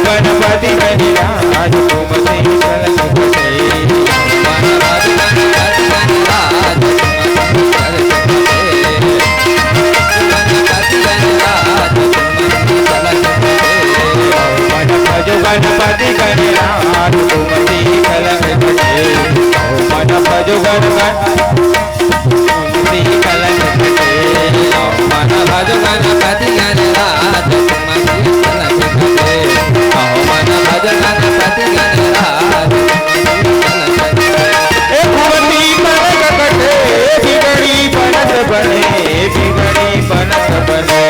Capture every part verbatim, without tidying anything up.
गणपति गणराज तुम से कलंक हटे। मन भजो गणपति गणराज तुम से कलंक हटे। मन भजो गणपति तुम से कलंक हटे। मन भजो गणपति गणराज तुम से कलंक हटे। मन भजो गणपति गणराज तुम से कलंक हटे। ए भगवती कलंक कटे, बिगड़ी बनत बने, बिगड़ी बनत बने।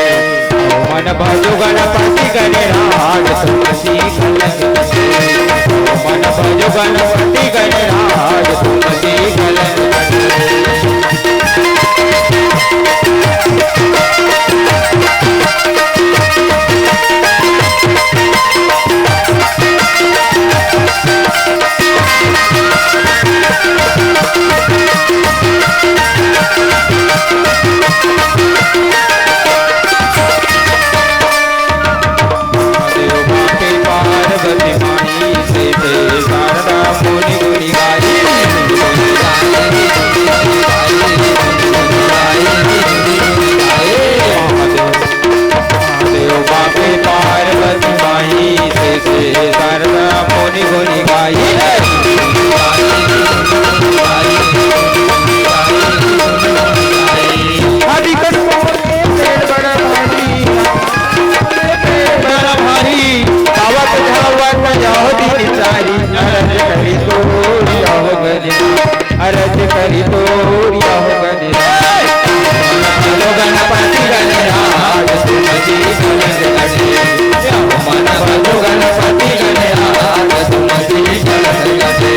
मन भजो गणपति गणराज तुम से कलंक कटे। मन भजो गणपति गणराज तुम से कलंक कटे। महादेव माँ के पार्वती माई से, से शारदा मुनि गुण गाई। महादेव, महादेव माँ के पार्वती माई से, से शारदा मुनि गुण गाई। आदि कट बड़ा भारी, बड़ा भारी, पावत धावत जाओ दिन चारी, अरज करी तोरी आहो गणिया, अरज करी तोरी आहो गणिया। गणपति गणराज तुम जी कलंक कटे, मन भजो गणपति गणराज तुम जी कलंक कटे।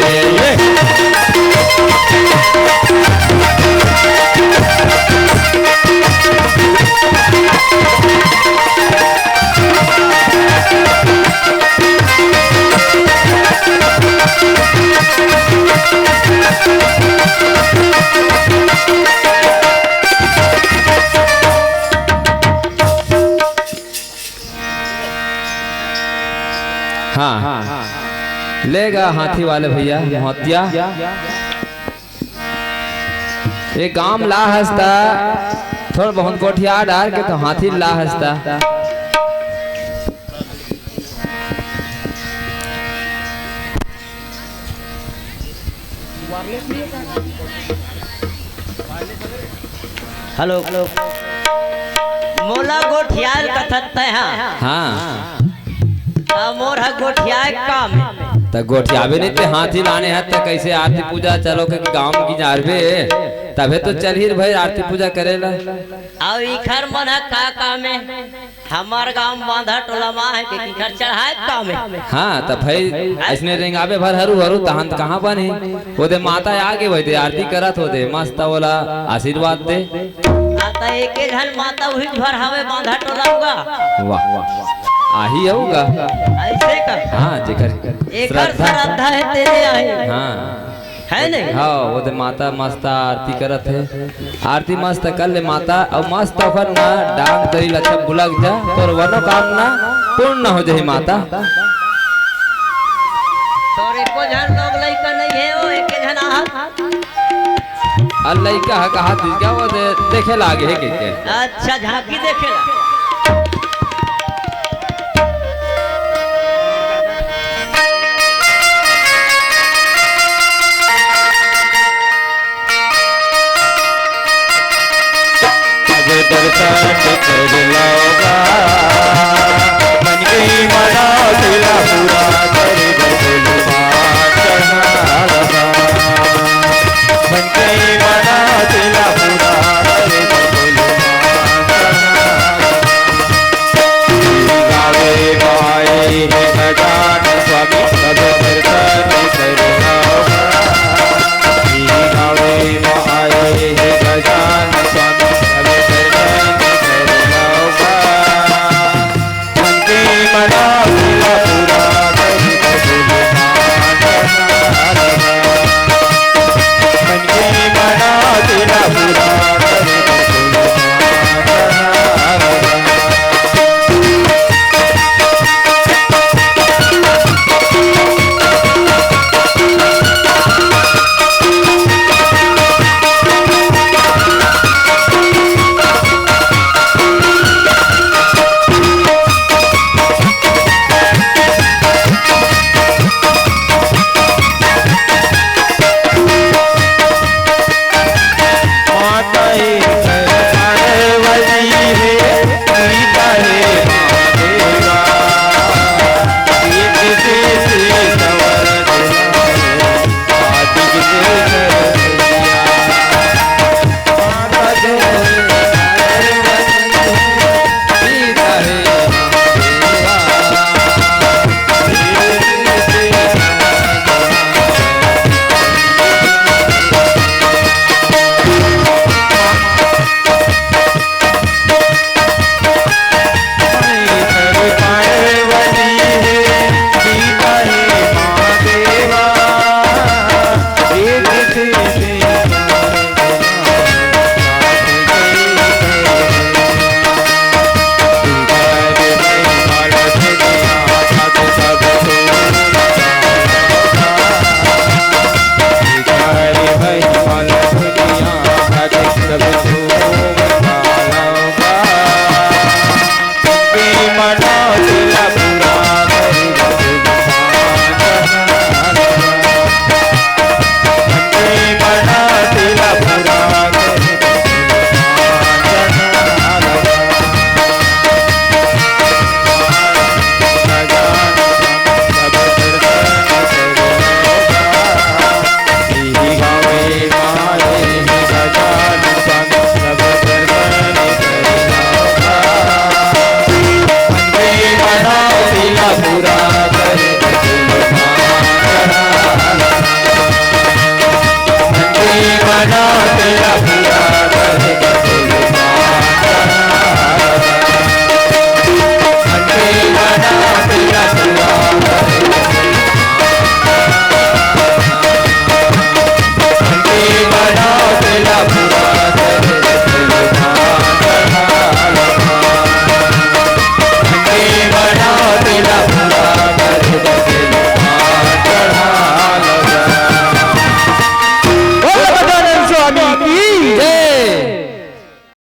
हाँ, ले गा हाथी वाले भैया मोहतिया। ये गांव ला हस्ता, थोड़ा बहुत गोठिया डार के तो हाथी ला हस्ता। हेलो। मोला गोठियाल कथत तै हा। हाँ। त मोर ह गोठियाए काम। त गोठियाबे नहीं ते हाथी लाने ह त कैसे आरती पूजा चलो के गांव की जारबे, तभे तो चलही रे भाई आरती पूजा करे ला। अउ इखर मन ह का काम हे? हमर गांव बांधा टोला मा हे के किखर चढ़ाए काम हे। हाँ, त भाई अइसने रेंगाबे भर हरू हरू तहन त कहाँ बनही? ओदे माता आगे वही दे आरती करत हो दे, मस्त ओला आशीर्वाद दे। आ, त एके झन माता उही भर हवे बांधा टोला होगा। वाह, वाह। आही होगा। अइसे का? हाँ, जेकर एकर श्रद्धा। श्रद्धा हे तेरे आही। हाँ। है नहीं? हाँ, ओदे माता मस्त आरती करत हे। आरती मस्त कर ले माता, अउ मस्त ओखर ना डांग दरी लच्छा बुलक जा, तोर वनो काम ना पूर्ण हो जाही माता। तोर एको झन लोग लइका नहीं हे, ओ एके झन आहा। अउ लइका ह कहा दिस का, वो दे-, देखे लागे हे के, के। अच्छा, झांकी देखे ला। अब दर्शन कर लाओगा, बन गई